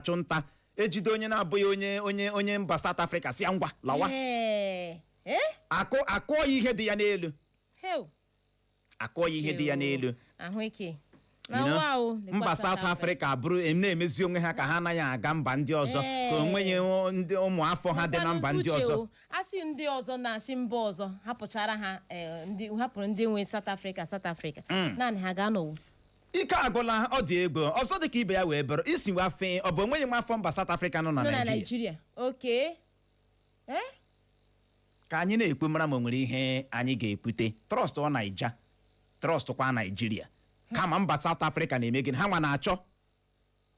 Achụ nta ejide onye na-abụghị onye mba South Africa, si ya ngwa lawa. Ee. Eh? Akụ akụọ ya ihe dị ya n'elu. Hell. Akụọ ya ihe dị ya n'elu. Ahụike. You Na know, wa o, lekwa. Mba South Africa bụrụ na-emezi onwe ha ka ha anaghị aga mba ndị ọzọ, ka onweghị ndị ụmụ afọ ha dị na mba ndị Uche ọzọ. o, asị ndị ọzọ na-achị mba ọzọ hapụchara ha, ndị hapụrụ ndị nwe South Africa, South Africa naanị ha ga-anọwo. Ike agwụla. Ọ dị egwu. Ọzọ dị ka ibe ya wee bụrụ isi wafe, ọ bụ onweghị nwa afọ mba South Africa nọ na nọ na Naịjirịa. Naịjirịa, oke. Ka anyị na-ekwu mara ma o nwere ihe anyị ga-ekwute. Trust ọ Naija, trust kwa Naijiria, kama mba South Africa na-eme gịnị? Ha nwa na-achọ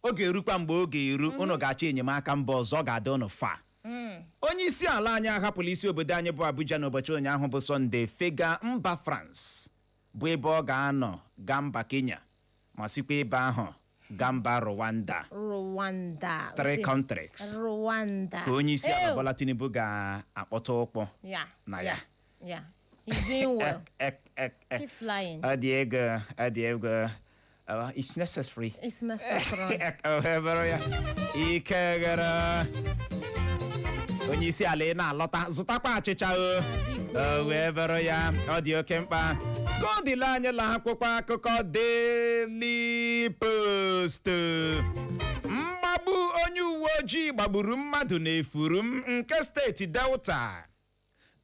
oge erukwa mgbe oge eru unu ga-achọ enyemaka mba ọzọ, ọ ga-adị unu fa. Onye isi ala anyị ahapụla isi obodo anyị bụ Abuja n'ụbọchị ụnyaahụ bụ Sọnde, fega mba France, bụ ebe ọ ga-anọ gaa mba Kenya, ma sikwa ebe ahụ gaa mba Rwanda. Rwanda. Three Uche. countries Rwanda. ka onye isi ala Ew. Bola Tinubu ga-akpọta ụkpọ na ya. Yeah, he's doing well. Ek, ek, ek. Keep flying. Ọ dị ego, ọ dị ego. It's necessary. It's necessary. O bụrụ ya ike ghere onye isi ala, ị na-alọta, zụtakwa achịcha o. O wee bụrụ ya, ọ dị oke mkpa ka ọ dịla anyị la akwụkwọ akụkọ Daily Post. Mgbagbu onye uwe ojii gbagburu mmadụ n'efuru m nke steeti Delta.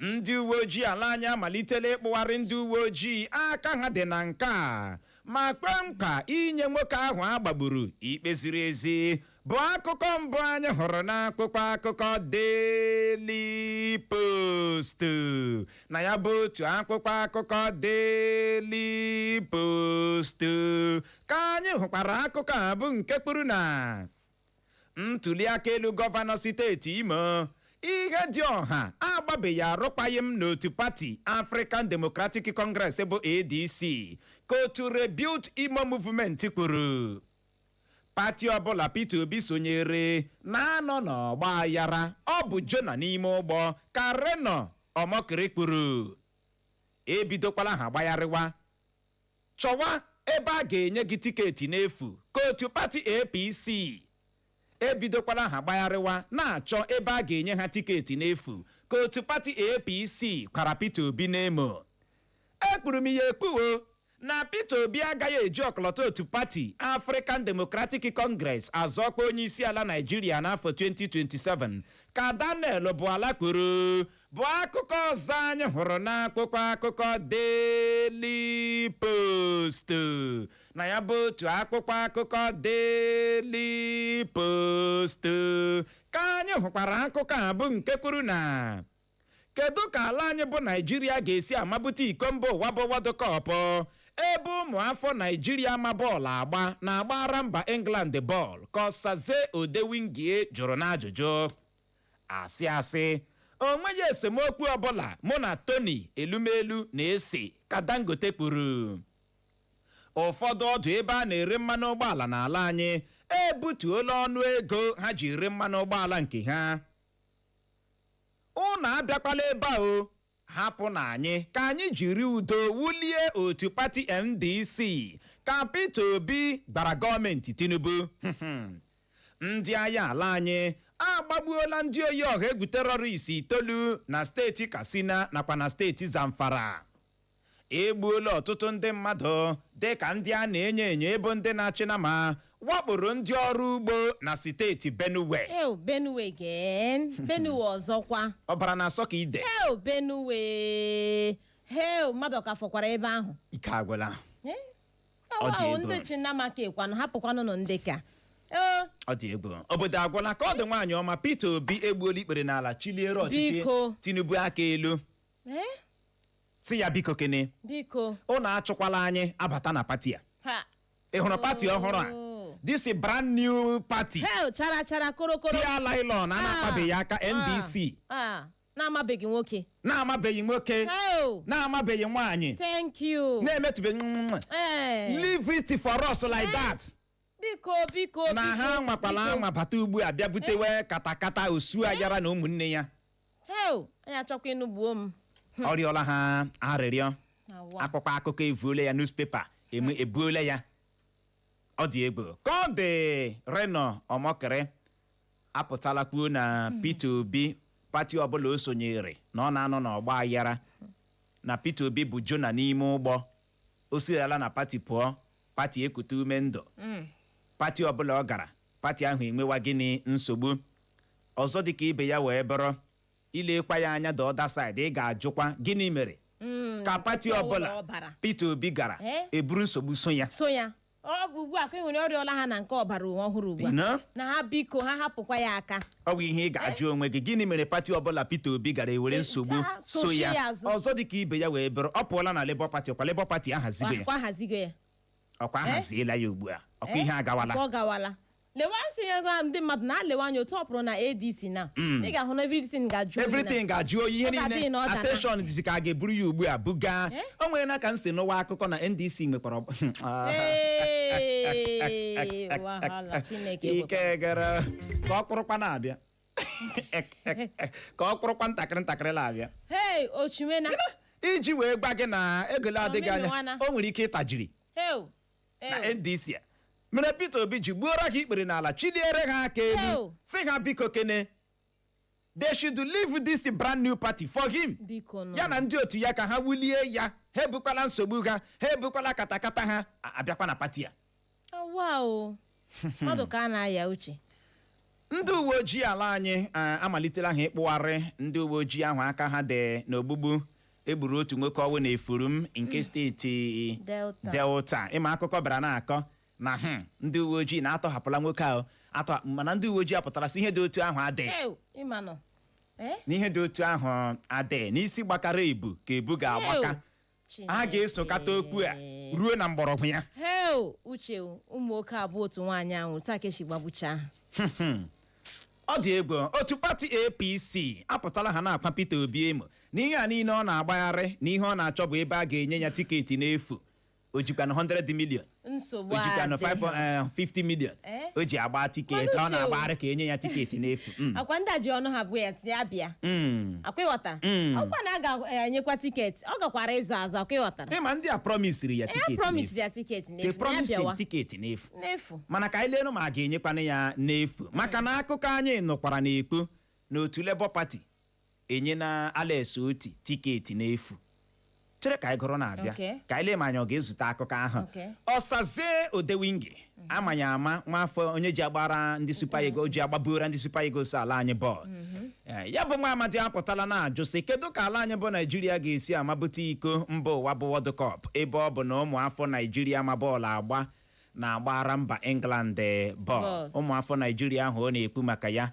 Ndị uwe ojii ala anyị amalitela ịkpụgharị ndị uwe ojii aka ha dị na nke a, ma kpee nkwa inye nwoke ahụ a gbagburu ikpe ziri ezi, bụ akụkọ mbụ anyị hụrụ n'akwụkwọ akụkọ Daily Post. Na ya bụ otu akwụkwọ akụkọ Daily Post ka anyị hụkwara akụkọ a bụ nke kwuru na ntụliaka elu gọvanọ steeti Imo, ihe dị ọha agbabeghị arụkwaghịm n'otu pati African Democratic Congress bụ ADC, ka otu Rebuild Imo Movement kwuru. Pati ọbụla Peter Obi sonyere na-anọ n'ọgba aghara, ọ bụ Jona n'ime ụgbọ, ka Reno Omokri kwuru. Ebidokwala ha gbagharịwa chọwa ebe a ga-enye gị tiketi n'efu, ka otu pati APC ebidokwala ha gbagharịwa na-achọ ebe a ga-enye ha tiketi n'efu, ka otu pati APC kwara Peter Obi n'emo. Ekpuru m ya ekpuo na Peter Obi agaghị eji ọkọlọtọ otu pati African Democratic Congress azọkwa onye isi ala Naijiria n'afọ 2027, ka Daniel Bwala kwuru, bụ akụkọ ọzọ anyị hụrụ n'akwụkwọ akụkọ Daily Post. Na ya bụ otu akwụkwọ akụkọ Daily Post ka anyị hụkwara akụkọ a bụ nke kwuru na kedu ka ala anyị bụ Naijiria ga-esi amabute iko mba ụwa bụ World Cup, ebe ụmụ afọ Naijiria ma bọọlụ agba na-agbara mba England bọọlụ, ka Ọsaze Odewingie jụrụ n'ajụjụ. Asị asị, o nweghị esemokwu ọbụla mụ na Tony Elumelu na-ese, ka Dangote kwuru. Ụfọdụ ọdụ ebe a na-ere mmanụ ụgbọala n'ala anyị ebutuola ọnụ ego ha ji ere mmanụ ụgbọala nke ha. Unu abịakwala ebe a o, hapụ na anyị ka anyị jiri udo wulie otu pati NDC, ka Peter Obi gbara gọọmenti Tinubu. Ndị agha ala anyị agbagbuola ndị oyi ọha egwu terrorist itoolu na steeti Katsina nakwa na steeti Zamfara. Egbuola ọtụtụ ndị mmadụ dịka ndị a na-enyo enyo ebo ndị na-achị na ma wakporo ndị ọrụ ugbo na steeti Benue. Ew, Benue again. Benue ọzọkwa. Ọbara na-asọ ka ide. Ew, Benue. Heo, mmadụ ọ ka fọkwara ebe ahụ? Ike agwụla. Eh? Ọ dị Awa, egwu. ndị Chinamaka ekwanụ hapụkwanụ nụ ndị ka. Ee. Ọ dị egwu, obodo agwụla. Ka ọ dị, nwaanyị ọma, Peter Obi egbuola ikpere n'ala chiliere ọchịchị Biko. Tinubu aka elu, Eh? si ya biko kene, Biko. ụnụ achụkwala anyị abata na pati a. Ha. Ị hụrụ pati ọhụrụ a? Oh. This is brand new party. Heo, chara chara korokoro. Tia nylon a na-akpabeghị aka, NDC. Ah, na-amabeghị nwoke. Na-amabeghị nwoke, Heo. na-amabeghị nwaanyị, Thank you. na-emetụbeghị. Eh. Leave it for us like that. Biko, biko, Na biko, ha nwakwala biko. anwa bata ugbu a bịa butewe katakata osu ayara na ụmụnne ya. Heo, anyị achọkwa ịnụgbuo m. Ọ rịọla ha arịrịọ. Awa. Akwụkwọ akụkọ evuola ya, newspaper eme ebuola ya. Ọ dị egwu ka ọ dị. Reno Omokri apụtala kwuo na Peter Obi, pati ọbụla o sonyere na ọ na-anọ n'ọgba aghara, na Peter Obi bụ Jona n'ime ụgbọ. O siala na pati pụọ, pati ekute ume ndụ. Pati ọbụla ọ gara, pati ahụ enwewa gịnị? Nsogbu. Ọzọ dịka ibe ya wee bụrụ, ilekwa ya anya the other side, ị ga-ajụkwa gịnị mere ka pati ọbụla ọ bara. Peter Obi gara Eh? eburu nsogbu so ya. So ya, ọ bụ ugbu a ka e nwere ọrịa ọla ha na nke ọbara ọhụrụ ugbu a. You know? Na ha biko, ha hapụkwa ya aka. Ọ bụ ihe ị ga-ajụ onwe gị, gịnị mere pati ọbụla Peter Obi gara ewere nsogbu so sochie ya? Ya azụ. Ọzọ dịka ibe ya wee bụrụ, ọ pụọla na Labour Party, ọkwa Labour Party ahazibe ya? Kwa hazigo ya. Ọkwa ahaziela ya ugbu a, ọkwa ihe agawala. Ọ gawala. Lewe asị ya, gwa ndị mmadụ na-alewe anya otu ọ pụrụ na ADC na ị ga-ahụ na everything ga-ajụ oyi na- Everything ga-ajụ oyi, ihe Ọ ga-adị niile na ọ dana. attention dịzi ka a ga-eburu ya ugbu a buga. Eh? O nwere na ka m si n'ụwa akụkọ na NDC nwekwara Ee, wahala Chineke ike gara ka ọ kpụrụkwa na-abịa, ka ọ kpụrụkwa ntakịrị ntakịrị na-abịa. Hey, ochiwena. Iji wee gwa gị na egole adịghị anya, Omenwana. o nwere ike ịtajiri Hey, na NDC a mere Peter Obi ji gbuoro ha ikpere n'ala, chiliere ha aka elu, Ew. si ha biko kene, they should leave this brand new party for him, biko nọ. ya na ndị otu ya, ka ha wulie ya. Ha ebukwala nsogbu ha, ha ebukwala katakata ha abịakwa na pati a. Awa o, mmadụ ka a na-aya uche. Ndị uwe ojii ala anyị amalitela ha ịkpụgharị ndị uwe ojii ahụ aka ha dị n'ogbugbu egburu otu nwoke ọnwụ na Efurum nke steeti Delta. Delta. Ịma akụkọ bịara na-akọ na ndị uwe ojii na-atọhapụla nwoke ahụ atọ, mana ndị uwe ojii apụtara sị ihe dị otu ahụ adịghị. Ew, ịma nọ. Eh? Na ihe dị otu ahụ adịghị, n'isi gbakara ebu ka ebu ga-agbaka. Ew, Ha ga-esokata okwu a ruo na mgbọrọgwụ ya. Heo, uche, ụmụ nwoke abụọ, otu nwaanyị ahụ, otu a ka esi gbagbucha ha. Ọ dị egwu. Otu pati APC apụtala ha na-akwa Peter Obi emo na ihe a niile ọ na-agbagharị na ihe ọ na-achọ bụ ebe a ga-enye ya tiketi n'efu. O jikwanụ 100 million, Nsogbu o jikwanụ adịghị. 50 million Eh? o ji agba tiketi, Mana ọ uche na-agbagharị ka enye ya tiketi n'efu. Akwa ndị a ji ọnụ ha bụ ya tinye abịa. Akwa ịghọtara? Ọkwa na a ga-enyekwa tiketi, ọ gakwara ịzụ azụ, akwa ịghọtara? Ịma ndị a promisiri ya Ya tiketi promise n'efu. ya tiketi They n'efu na ya promised him bịawa. tiketi n'efu. N'efu. Mana ka anyị leenụ ma a ga-enyekwanụ ya n'efu, maka na akụkọ anyị nụkwara na-ekwu na otu Labour Party enye na Alex Oti tiketi n'efu. Chere ka anyị gụrụ na-abịa, ka anyị lee ma anyị ọ ga-ezute akụkọ ahụ. Ọsaze Odewinge amanye ama nwafọ onye ji agbara ndị Super Eagles, o ji agbabura ndị Super Eagles ala anyị bọọlụ. Ya bụ nwa amadi apụtala na-ajụ sị, kedu ka ala anyị bụ Naijiria ga-esi amabute iko mba ụwa bụ World Cup, ebe ọ bụ na ụmụ afọ Naijiria ma bọọlụ agba na-agbara mba England bọọlụ? Bọọlụ. Ụmụ afọ Naijiria ahụ ọ na-ekwu maka ya,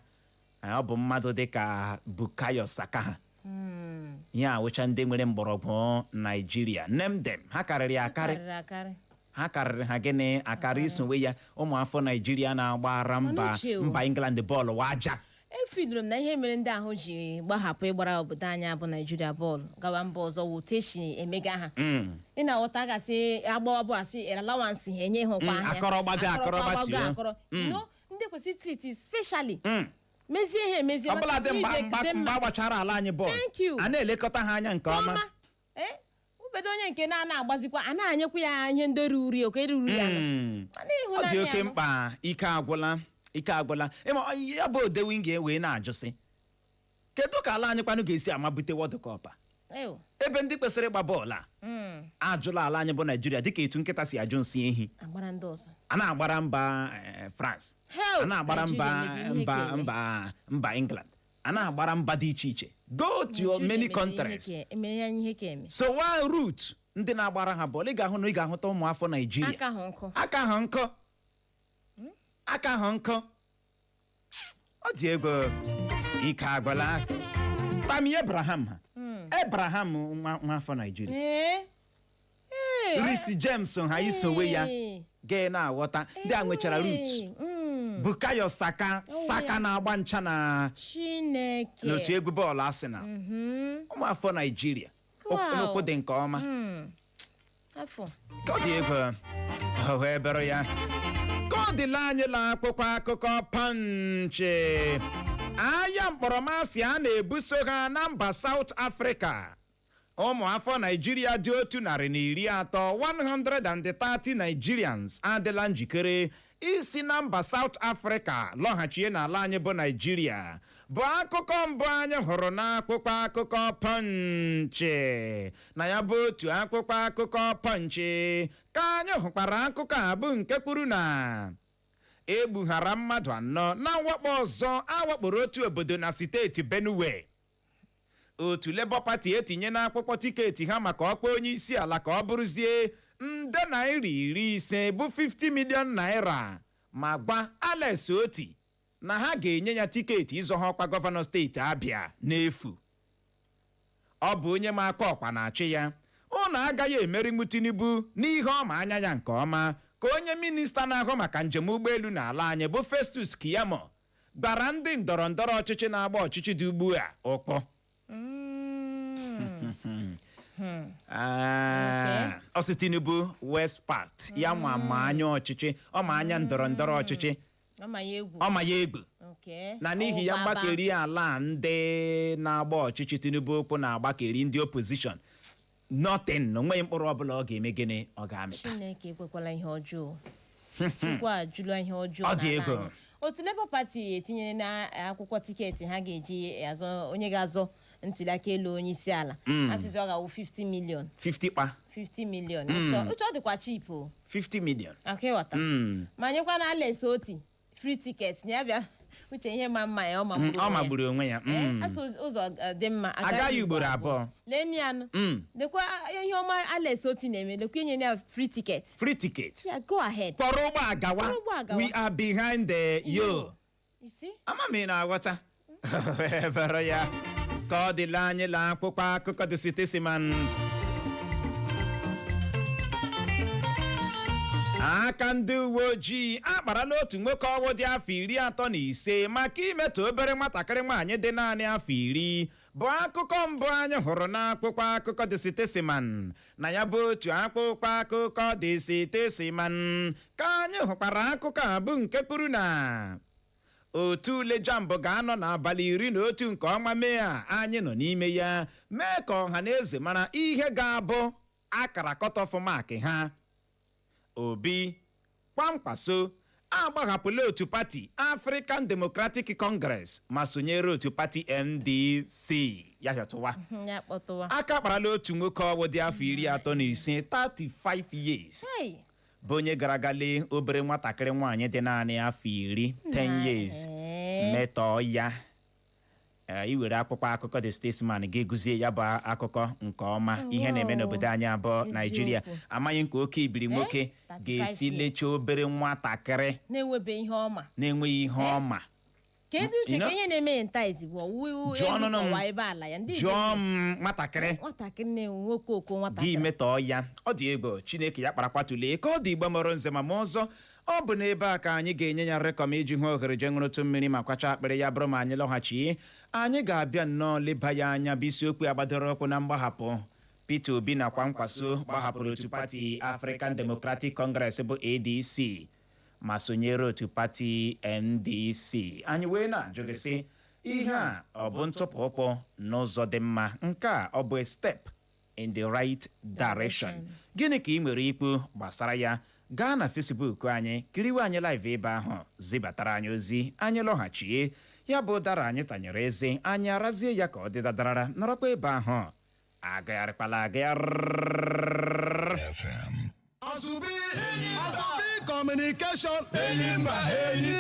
ọ bụ mmadụ dịka Bukayo Saka ha, ihe awụcha ndị nwere mgbọrọgwụ Naijiria. Name them, ha karịrị akarị. Karịrị akarị. Ha karịrị ha gịnị akarị isonwe ya, ụmụ afọ Naijiria na-agbara mba Mana uche o. mba England bọọlụ waja. Efidoro m na ihe mere ndị ahụ ji gbahapụ ịgbara obodo anyị bụ Naijiria bọọlụ gawa mba ọzọ wụ otu esi emega ha. Ị na-aghọta, gasị agbawa bụ asị allowance ha enye ha ụkwa ahịa. Akọrọ gbago, akọrọ gbago, gbatio. akọrọ no ndị kwesịrị treat specially, mezie ha emezie maka Ọbụladị sị mgba ije mgba kute mgbe mma. agbachara ala anyị bọọlụ, Thank you. a na-elekọta ha anya nke ọma. Ọma ee, ubedo onye nke na-ana agbazikwa a na-anyekwa ya ihe ndị ruru oke ruru ya nọ. Mana Ọ dị ịhụnanya oke ya nọ. mkpa. Ike agwụla, ike agwụla. Ịma ya bụ Odewinge wee na-ajụsị, kedu ka ala anyị kwanụ ga-esi amabute World Cup a, Ew. ebe ndị kwesịrị ịgba bọọlụ a ajụla ala anyị bụ Naijiria dịka etu nkịta si ajụ nsị ehi? Agbara ndị ọzọ. A na-agbara mba France, Hell, a na-agbara mba Nigeria emezi ihe mba ka eme. mba England, a na-agbara mba dị iche iche. Go to your Nigeria many emezi ihe countries. Emere ya ihe ka eme. So one route ndị na-agbara ha bọọlụ, ị ga-ahụ na ị ga-ahụta ụmụ afọ Naijiria. Aka hụ nkụ. Aka ahụ nkụ, aka ahụ nkụ. Ọ dị egwu, ike agwụla. Tammy Abraham ha, Abraham nwa nwa afọ Naijiria. Ee. Ee. Reece James ha, isowe ya. Ee. Ga na-aghọta ndị a nwechara root. Bukayo Saka, Oh, Saka ya. na-agba ncha na Chineke. n'otu egwu bọọlụ Arsenal, ụmụ afọ Naijiria n'ụkwụ dị nke ọma. Afọ. Ka ọ dị egwu, ọ wee bụrụ ya ka ọ dịla anyị la akwụkwọ akụkọ Punch. Agha mkpọrọmasị a na-ebuso ha na mba South Africa. Ụmụ afọ Naijiria dị 130, 130 Nigerians, adịla njikere isi na mba South Africa lọghachie n'ala anyị bụ Naijiria, bụ akụkọ mbụ anyị hụrụ n'akwụkwọ akụkọ Punch. Na ya bụ otu akwụkwọ akụkọ Punch ka anyị hụkwara akụkọ a bụ nke kwuru na egbughara mmadụ anọ na mwakpo ọzọ awakporo otu obodo na steeti Benue. Otu Labour Party etinye n'akwụkwọ tiketi ha maka ọkwa onye isi ala ka ọ bụrụzie nde naira 50 bụ 50 million naira, ma gwa Alex Oti na ha ga-enye ya tiketi ịzọ ha ọkwa gọvanọ steeti Abịa n'efu. Ọ bụ onye ma aka ọkwa na-achị ya. Ụnụ agaghị emerinwu Tinubu n'ihe ọma anya ya nke ọma, ka onye minista na-ahụ maka njem ụgbọelu n'ala anyị bụ Festus Keyamo gbara ndị ndọrọ ndọrọ ọchịchị na-agba ọchịchị dị ugbu a ụkpọ. Ah, ọ sị Tinubu West Part ya nwa ma anya ọchịchị, ọ ma anya ndọrọ ndọrọ ọchịchị. Ọ ma ya egwu. Ọ ma ya egwu. Na n'ihi ya, Ọ gbaba. mgbakeri ala ndị na-agba ọchịchị Tinubu okwu na-agbakeri ndị opposition, nothing na onweghị mkpụrụ ọbụla ọ ga-eme, gịnị ọ ga-amịta. Chineke ekwekwala ihe ọjọọ, Chukwu ajụla ihe ọjọọ Ọ dị n'ala egwu. anyị. Otu Labour Party etinyere na akwụkwọ tiketi ha ga-eji azọ onye ga-azọ ntuliaka elu onye isi ala, asịsị ọ ga-awụ 50 million. 50 kpa. 50 million. Uche, ọ dịkwa cheap o. 50 million. Aka ịghọta ma nyekwa na Alex Oti free ticket na ya bịa. Uche, ihe ma mma ya, ọ magburu Ọ onwe ya. magburu onwe ya. Asị ụzọ dị mma agaghị ugboro abụọ. Lee ya nụ. Lekwa ihe ọma Alex Oti na-eme, lekwa inye ya free ticket. Free ticket. Ya go ahead. Kpọrọ ụgbọ agawa. Kpọrọ ụgbọ agawa. We are behind the yo. You see? Ama m ị na-aghọta ebere ya ka ọ dịla anyị la akwụkwọ akụkọ The Statesman. Aka ndị uwe ojii akparala otu nwoke ọwụ dị afọ 35 maka imetọ obere nwatakịrị nwaanyị dị naanị afọ 10, bụ akụkọ mbụ anyị hụrụ n'akwụkwọ akụkọ The Statesman. Na ya bụ otu akwụkwọ akụkọ The Statesman ka anyị hụkwara akụkọ a bụ nke kwuru na otu ule JAMB ga-anọ n'abalị 11 nke ọnwa Mee a anyị nọ n'ime ya mee ka ọha na eze mara ihe ga-abụ akara cut-off mark ha. Obi Kwankwaso agbahapụla otu pati African Democratic Congress ma sonyere otu pati NDC ya hịọtụwa. Ya kpọtụwa. Aka kparala otu nwoke ọwụ dị afọ 35, 35 years, Hey. bụ onye gara aga lee obere nwatakịrị nwaanyị dị naanị afọ 10, 10 years, metọọ ya. Iwere akwụkwọ akụkọ The Statesman ga-eguzie ya bụ akụkọ nke ọma. Ihe na-eme n'obodo anyị abụọ Naijiria, amaghị nke oke ibiri nwoke 35 ga-esi years. lechaa obere nwatakịrị na-enwebe ihe ọma na-enweghị ihe ọma. Kedu uche You ka know? ihe na-eme ya nta bụ ọwụwa Jụọ elu ọnụnụ m. kọwa ebe ala ya ndị Jụọ m nwatakịrị nwatakịrị na-enwe nwoke oko gị nwatakịrị metọọ ya, ọ dị egwu. Chineke ya kparakwa tụlee ka ọ dị. Igbo mọrọ nze ma ma ọzọ, ọ bụ n'ebe a ka anyị ga-enye ya rekọm iji hụ ohere jee ṅụrụtụ mmiri ma kwacha akpịrị. Ya bụrụ ma anyị lọghachie, anyị ga-abịa nnọọ leba ya anya bụ isiokwu agbadoro ọkụ na mgbahapụ Peter Obi na Kwankwaso gbahapụrụ otu pati African Democratic Congress bụ ADC ma sonyere otu pati NDC. Anyị wee na-ajụ gị sị, ihe a ọ bụ ntụpụ ụkwụ n'ụzọ dị mma? Nke a ọ bụ a step in the right direction? Gịnị ka ị nwere ikwu gbasara ya? Gaa na Facebook anyị, kiriwe anyị live ebe ahụ, zibatara anyị ozi. Anyị lọghachie, ya bụ ụdara anyị tanyere eze, anyị arazie ya ka ọ dị dadarara. Nọrọkwa ebe ahụ, agagharịkwala agagharị. FM. Asubi, Asubi communication, enyi mba enyi.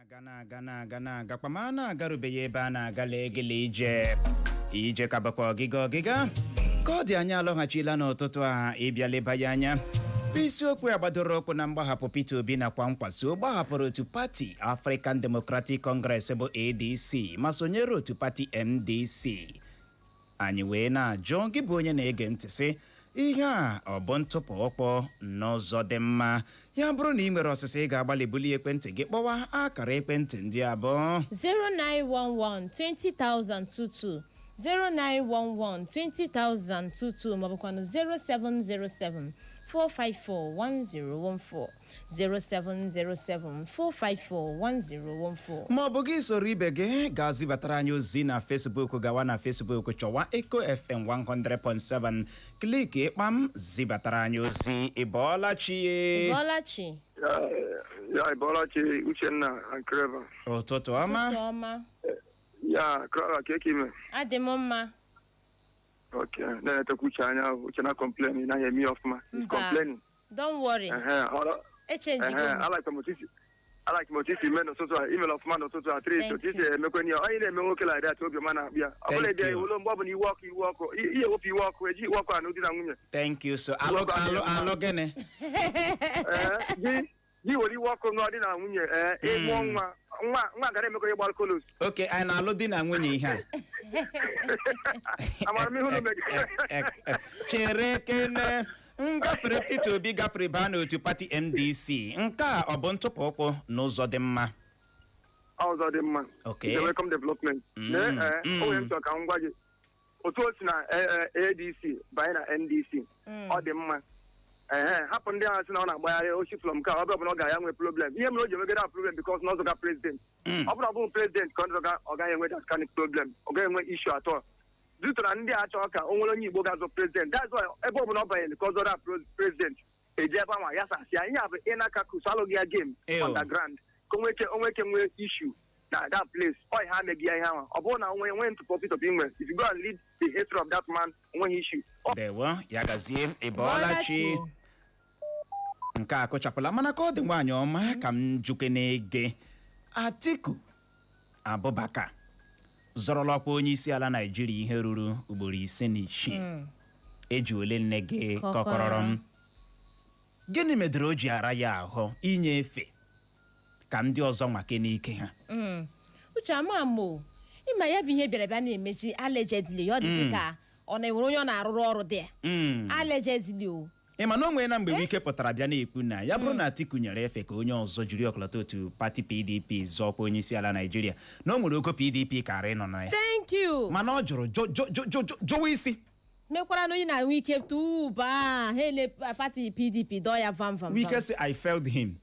Na-aga, na-aga, na-aga, na-aga kwa, ma a na-agarubeghị ebe a na-agala. Egele ije ije ka bụkwa ọgịga ọgịga ka ọ dị. Anyị alọghachila n'ụtụtụ a ịbịa leba ya anya. Isiokwu a gbadoro ụkwụ na mgbahapụ Peter Obi nakwa nkwaso gbahapụrụ otu pati African Democratic Congress bụ ADC ma sonyere otu pati NDC. Anyị wee na-ajụ gị bụ onye na-ege ntị sị, ihe a ọ bụ ntụpụ ụkwụ n'ụzọ dị mma? Ya bụrụ na ị nwere ọsịsa, ị ga-agbalị bulie ekwentị gị kpọwa akara ekwentị ndị abụọ: 0911 20022, 0911 20022, maọbụkwanụ 0707 454 1014, 0707 454 1014. Ma ọ bụ gị soro ibe gị ga-zibatara anyị ozi na Facebook. Gawa na Facebook, chọwa Eco FM 100.7, click kpam, zibatara anyị ozi. Ị bọọla chi ye? Bọlachi. Ya, Ịbọlachi, Uchenna and Clever. Ụtụtụ ọma. Ụtụtụ ọma. Ya, Clara, ka eke ime? Adị m mma. Ok, na-enetekwa uche anya. Uche na complain, ị naghị eme ya ọfụma. He's Mba. complaining. Don't worry. Ehe, Echenjigo ehe, m. I like m otu isi eme n'ụtụtụ a, imere ọfụma n'ụtụtụ a three. Thank Otu isi emekwe ya, onye na-eme nwoke like that, obiọma na-akpị ya. Ọ bụla Thank ịbịa you. iwolo mgbe ọ bụla iwe ọkụ, iwe ọkụ, ihe ewepụ iwe ọkụ, eji iwe ọkụ anụ di na nwunye. Thank you. So alụ alụ alụ gịnị? Ee, gị were iwe ọkụ nụọ di na nwunye, ee, ịmụọ nwa, nwa nwa gara emekọ ihe gbara kolos. Oke anyị na-alụ di na nwunye ihe a. Amara m ihe unu mere. Chere kene, ngafere Peter Obi gafere baa n'otu pati NDC, nke a ọ bụ ntụpụ ụkwụ n'ụzọ dị mma? Ọzọ dị mma. Okay. It's a welcome development. Lee, ee, o nwere m chọrọ ka m gwa gị otu o si na ADC banye na NDC. Ọ dị mma. Ehe, hapụ ndị ahụ sị na ọ na-agbagharị ochi from ka ọ bụla ọ ga ya nwee problem. Ihe mere o ji enwegara problem, because na ọ zọga president. Ọ bụrụ ọ bụghị president ka ọ zọga, ọ gaghị enwe that kind of problem, ọ gaghị enwe issue atọ due to na ndị a achọ ka o nwere onye Igbo ga-azọ president. That's why ebe ọ bụla ọ banyere ka ọ zọrọ president, eji ebe anwa ya sasịa ihe a bụ ịnaka kus alụghị ya game. Ew. Underground ka onwe ike nwee issue na that place. Ọ ihe ameghị ya ihe ahụ, ọ bụrụ na onwe nwee ntụpọ Peter Obi nwere, if you go and read the history of that man, onweghị issue. Dewo, ya gazie. Ị bọọla chi. Nke a kụchapụla, mana ka ọ dị, nwaanyị ọma, ka m juke na-ege. Atiku Abubakar zọrọla ọkwa onye isi ala Naijiria ihe ruru ugboro 56. Eji ole nne gị kọkọrọrọ m, gịnị medere o ji ara ya ahụ inye efe ka ndị ọzọ nwake n'ike ha? Uche, ama m o. Ịma ya bụ ihe bịara bịa na-emezi allegedly, ọ dịzị ka ọ na-enwere onye ọ na-arụrụ ọrụ dị ya. Allegedly o. Ị ma na o nwere na mgbe Wike pụtara bịa na-ekwu na ya bụrụ na Atiku nyere efe ka onye ọzọ jiri ọkọlọtọ otu pati PDP zọọkwa onye isi ala Naijiria, na o nwere ogo PDP karị ịnọ na ya. Thank you. Mana ọ jụrụ jụwa isi. Mekwara na onye na-enwe ike tuba ha ele pati PDP dọọ ya vam vam vam. Wike sị, "I failed him."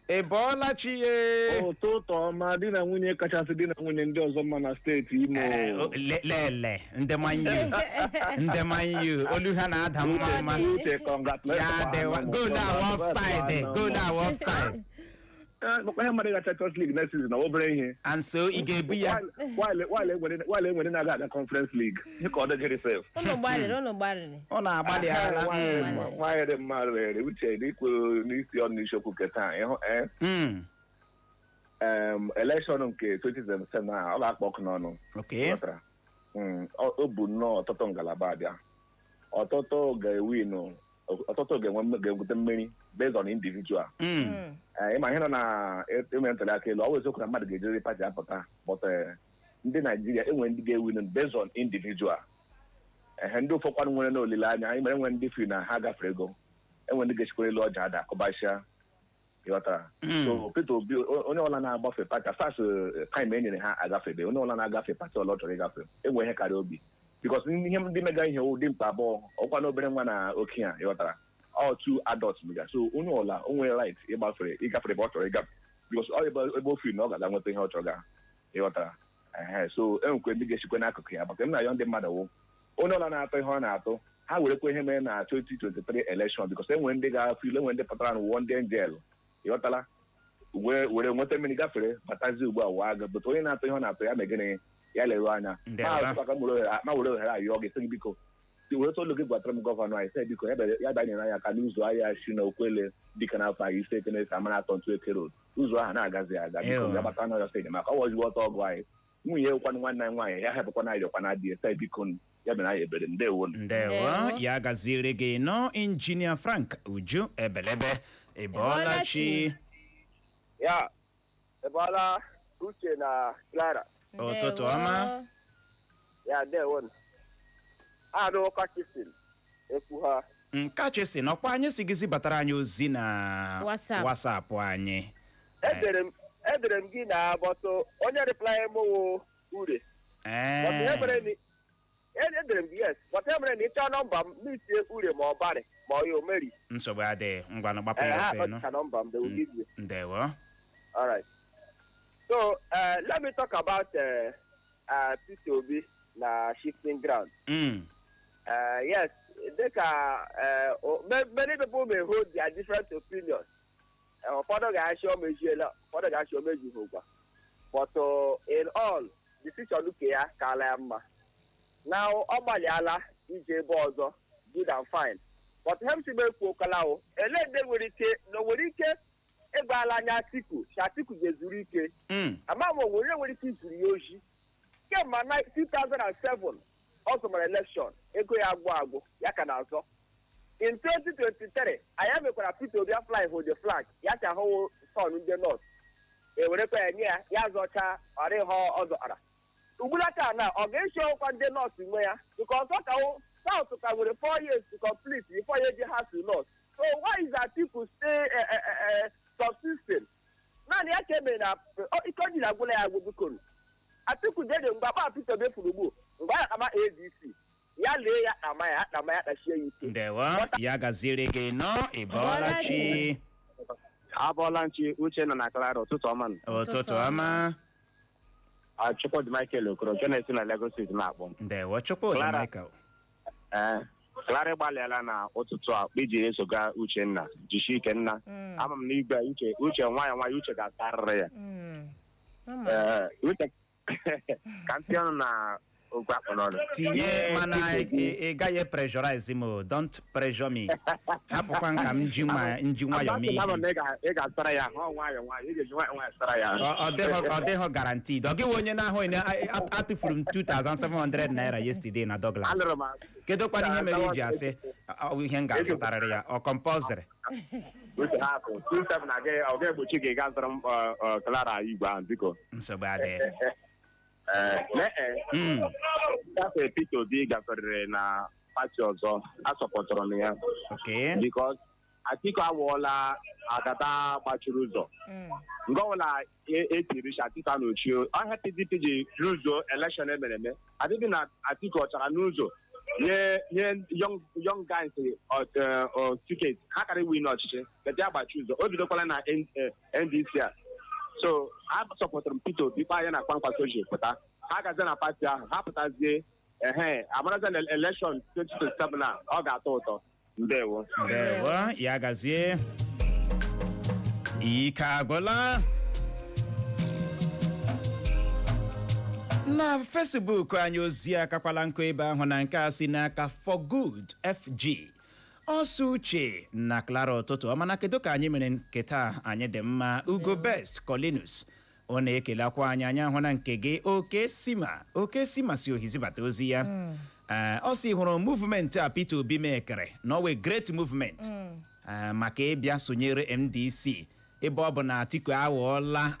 Ị bọọla chi ye? Ụtụtụ ọma, di na nwunye kachasị di na nwunye ndị ọzọ mma na steeti Imo. Lele ndị Man U, ndị Man U, olu ha na-ada mma mma. Uche, congratulations. Ya dịwa goal ahụ offside, goal ahụ offside. Ihe mmadụ ga Champions League next season, ọ obere ihe? And so ị ga-ebu ya. While enwere na-aga aga Conference League, ihe ka ọ dịgịrị sef. Unu gbalịrị, unu gbalịrị. Ọ na-agbalị ala. Nwaanyị dị mma rere uche n'ikwu n'isi ọnụ isiokwu nke taa, ịhụ election nke 2027 a, ọ ga-akpọ ọkụ n'ọnụ. Ghọtara? O bu nnọọ ọtụtụ ngalaba abịa. Ọtụtụ ga-ewin, ọtụtụ ga-enweta mmeri based on individual. Ịma ihe nọ na ime ntuli aka elu, ọ bụ eziokwu na mmadụ ga-ejiri pati apụta, but ndị Naijiria enwere ndị ga-ewin based on individual. Ehe, ndị ụfọkwanụ nwere na olileanya anyị mere, enwere ndị firi na ha gafere ego, enwere ndị ga-esikwara elu ọja ada kụbasịa. Ịghọtara? So Peter Obi, onye ọla na-agbafe pati as time e nyere ha agafebe, onye ọla na-agafe pati ọla ọ chọrọ ịgafe, enwe ihe karịa obi, because ihe ndị mega ihe wụ dị mkpa abụọ, ọkwa na obere nwa na okenye a. Ịghọtara? All two adults mega, so onye ọla o nwere right ịgbafere ịgafere ebe ọ chọrọ ịgafe, because ọ ebe o firi na ọ ga-aga nweta ihe ọ chọrọ ga. Ịghọtara? Ehe, so enwekwe ndị ga-esikwe n'akụkụ ya maka m na-ayọ ndị mmadụ wụ onye ọla na-atụ ihe ọ na-atụ, ha werekwa ihe mere na 2023 election, because enwere ndị ga-afụ ilu, enwere ndị pụtara na wụọ ndị angel. Ịghọtala? Were were nweta mmiri gafere batazi ugbu a wụọ agụ. But onye na-atụ ihe ọ na-atụ ya megịnị, ya leruo anya. Ndewa. Ma were ohere ayọ gị, sị gị biko. Were olu gị gwatara m governor anyị, sị biko, ya bịa nyere anyị aka n'ụzọ ahịa si na Okwele dịka n'afọ anyị ise ekene amara atọ ntụ Eke Road, ụzọ ahụ na-agazi aga. Biko, ya gbata n'ọrịa sị enyemaka ọ wọziwo ọtọ ọgụ anyị. Nwunye kwanụ nwanne anyị nwaanyị ya hepụkwana anyị, rịọkwana dị sị biko, ya mere anyị ebere. Ndewo. Ndewo. Ndewo. Ya gaziere gị nọ, Injinia Frank Uju Ebelebe. Ị bọọla chi. Ya ebọọla, Uche na Clara. Ụtụtụ ọma. Ya, ndewo. Arụ kọchisin ekwu ha. Nkachi si n'ọkwa anyị si gị zibatara anyị ozi na WhatsApp. WhatsApp anyị. Edere m gị na bọtụ onye reply m wụ ure. But ihe mere na edere m gị, yes, but ihe mere na ịchọ nọmba m n'itie ure ma ọ barị ma ọ ya omeri. Nsogbu adịghị, ngwanụ, gbapụ Ee, ya ha ọsọ ịnụ. akpọcha nọmba m, they will give you. Ndewo. All right. So let me talk about Peter Obi na shifting ground. Yes, dịka many people may hold their different opinions. Ụfọdụ ga-achị o mejiela, ụfọdụ ga-achị o mejighị. But in all, decision nke ya kaala ya mma. Now, ọ gbalịala ije ebe ọzọ, good and fine. But ihe m si ekwuokwala o, ele ndị nwere ike na o nwere ike ịgbala anya Atiku, si Atiku ga-ezuru ike. Ama m onwe onye nwere ike izuru ya oji kemgbe na 2007 ọ zụmara election, ego ya agwụ agwụ, ya ka na-azọ. In 2023 anyị mekwara Peter Obi fly hold the flag, ya ka ahụwụ son ndị North ewerekwa ya nye ya, ya zọcha ọrịghọ ọ zọtara. Ugbulaka na ọ ga-eshi ọkwa ndị North nwe ya, because ọ ka wụ South ka nwere 4 years to complete before ya eji ha to North. So why is Atiku stay subsisting? Naanị ya ka emere na ike o jiri agwụla ya agwụ. Biko, Atiku jede mgbe akpa Peter Obi furu ugbu mgbe a ama ADC ya lee ya ama ya akpama ya kpachie ya ike. Ndewo, ya gaziere gị nọ. Ị bọọla chi. Abọọla nchi, Uche nọ na Clara, ụtụtụ ọma nụ. Ụtụtụ ọma. Chukwudi Michael Okoro nke na-esi na Lagos Steeti na-akpọ. Ndewo, Chukwudi. Clara. Michael. Ee, Clara gbalịala na ụtụtụ a iji esoga Uchenna, jisie ike nna. Ama m na igwe Uche, Uche nwayọ nwayọ, Uche ga-atarịrị ya. Ama. Ee, Uche, ka m tinye ọnụ na okwu akpụ n'ọnụ. Tinye. Ihe Mana Peter Obi- ị gaghị pressurize m o. Don't pressure me, hapụkwa m ka m ji nji nwayọ mee Ama m ihe. na ị ga-asara ya ahụ nwayọ nwayọ, ị ga-eji nwayọ nwayọ sara ya. Ọ dịghọ guaranteed. Ọ gịghị onye na-ahụghị na atụfuru m 2700 naira yesterday na Douglas. Anụrụ m. Kedu kwana ihe mere iji asị ọ bụ ihe m ga-azụtarịrị ya? Ọ compulsory? Uche, hapụ 27 agaghị, ọ ga-egbochi gị gaa zụrụ m Clara igwe ahụ, biko. Nsogbu adịghị. Ee, lee, gafe Peter Obi gaferere na party ọzọ, asọpụtụrụ m ya. Because Atiku awụọla agada gbachiri ụzọ. Nke ọbụla etiri si Atiku anọchie ọhịa, PDP ji lụzuo election emere eme adịghị na Atiku ọchara n'ụzọ nye young young guys ticket ha kara iwin n'ọchịchị, but ya gbachi ụzọ. O bidokwala na NDC a. So a sọpụtụrụ m Peter Obi kpaa ya na Kwankwaso ji pụta, ha gazie na party ahụ, ha pụtazie ehe amarazie na election 2027 a ọ ga-atọ ụtọ. Ndewo. Ndewo, ya gazie. Ike agwụla. Na Facebook anyị, ozi akakwala nkụ ebe ahụ na nke a si n'aka For Good FG ọsọ. Uche na Clara, ụtụtụ ọma. Na kedu ka anyị mere nke taa? Anyị dị mma. Ugo Best Colinus ọ na-ekelakwa anyị. Anyị ahụ na nke gị, Oke Sima, Oke Sima si ohizibata ozi ya. Ee, ọ sị hụrụ movement a Peter Obi mekere na ọ wee great movement. Ee, maka ịbịa sonyere NDC ebe ọ bụ na Atiku aghọọla.